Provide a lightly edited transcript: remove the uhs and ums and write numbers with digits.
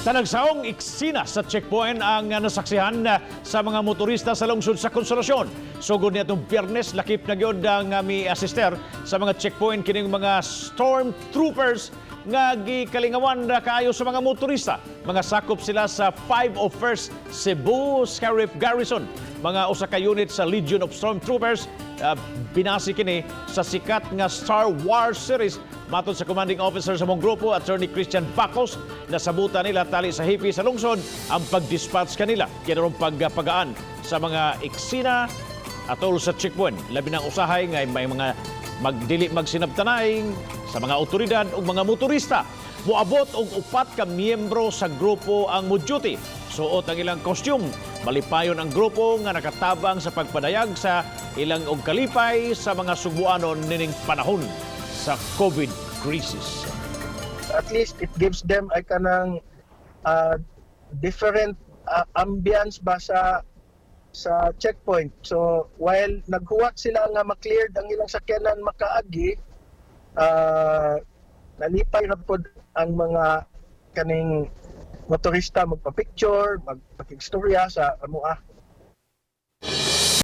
Talagsaong eksena sa checkpoint ang nasaksihan sa mga motorista sa lungsod sa Konsolasyon. Sugod niadtong Biyernes, lakip na gyud ang mi-asister sa mga checkpoint kining mga stormtroopers nga gikalingawan na kaayo sa mga motorista. Mga sakop sila sa 501st Cebu Sheriff Garrison. Mga usa ka unit sa Legion of Stormtroopers, binasi kini sa sikat nga Star Wars series. Matod sa commanding officer sa mong grupo, Attorney Christian Bacos, nasabutan nila tali sa hepe sa lungsod ang pag-dispatch kanila. Kinarong pagpagaan sa mga eksena atol sa checkpoint. Labi ng usahay nga may mga magdili magsinabtanay sa mga otoridad ug mga motorista. Moabot og 4 ka miyembro sa grupo ang mo-duty. Suot ang ilang costume. Malipayon ang grupo nga nakatabang sa pagpadayag sa ilang og kalipay sa mga Sugbuanon nining panahon sa COVID crisis. At least it gives them ay kanang different ambience ba sa checkpoint. So while naghuwat sila nga ma-cleared ang ilang sakyanan makaagi, nalipay ra pod ang mga kaning motorista magpa-picture, magpakigstorya sa amoa.